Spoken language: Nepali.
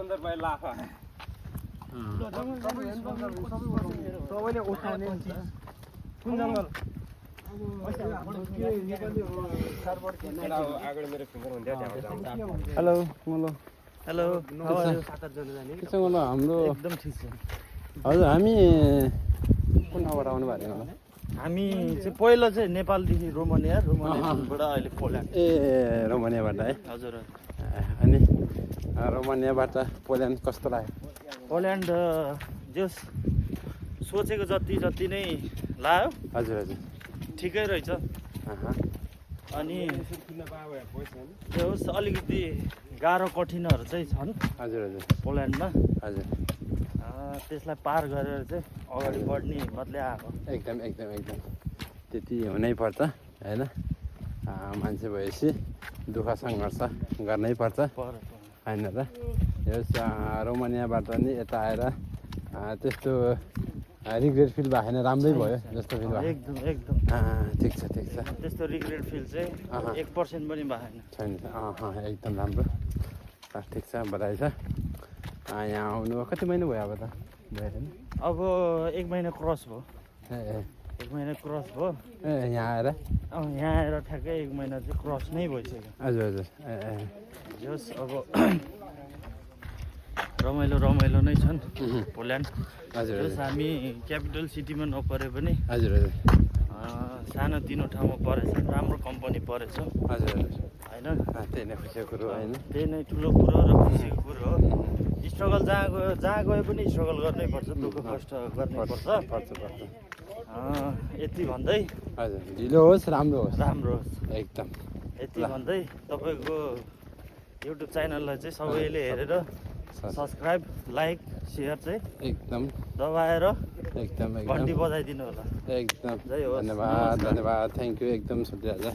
स्पोन्सर भयो लाफा सबैले उठाउने कुन जङ्गल हेलो हेलो हेलो के छ मलाई हाम्रो एकदम ठिक छ हजुर हामी कुन ठाउँबाट आउनु भएको होला हामी चाहिँ पहिला चाहिँ नेपालदेखि रोमानियाबाट अहिले पोल्यान्ड ए रोमानियाबाट है हजुर अनि रोमानियाबाट पोल्यान्ड कस्तो लाग्यो पोल्यान्ड जस सोचेको जति नै लाग्यो हजुर हजुर ठिकै रहेछ अनि त्यो अलिकति गाह्रो कठिनहरू चाहिँ छन् हजुर हजुर पोल्यान्डमा हजुर त्यसलाई पार गरेर चाहिँ अगाडि बढ्ने मात्रै आएको एकदम एकदम एकदम त्यति हुनै पर्छ होइन मान्छे भएपछि दुःख सङ्घर्ष गर्नै पर्छ होइन र यस रोमानियाबाट नि यता आएर त्यस्तो रिग्रेट फिल भएको छैन राम्रै भयो जस्तो फिल भयो एकदम एकदम ठिक छ त्यस्तो रिग्रेट फिल चाहिँ 1% पनि भएन छैन एकदम राम्रो ठिक छ बधाई छ यहाँ आउनु कति महिना भयो अब त भयो होइन अब 1 महिना क्रस भयो ए 1 महिना क्रस भयो ए यहाँ आएर यहाँ आएर ठ्याक्कै 1 महिना चाहिँ क्रस नै भइसक्यो हजुर हजुर जस अब रमाइलो नै छन् पोल्यान्ड हजुर जस हामी क्यापिटल सिटीमा नपरे पनि हजुर हजुर सानो तिनो ठाउँमा परेछ राम्रो कम्पनी परेछ हजुर हजुर होइन त्यही नै खुसीको कुरो होइन त्यही नै ठुलो कुरो र खुसीको कुरो हो स्ट्रगल जहाँ गए पनि स्ट्रगल गर्नै पर्छ दुःख कष्ट गर्नै पर्छ यति भन्दै हजुर ढिलो होस् राम्रो होस् एकदम यति भन्दै तपाईँको युट्युब च्यानललाई चाहिँ सबैले हेरेर सब्सक्राइब लाइक सेयर चाहिँ एकदम दबाएर एकदम घन्टी बजाइदिनु होला एकदम जय होस् धन्यवाद थ्याङ्क यू एकदम सुत्रिहाल्छ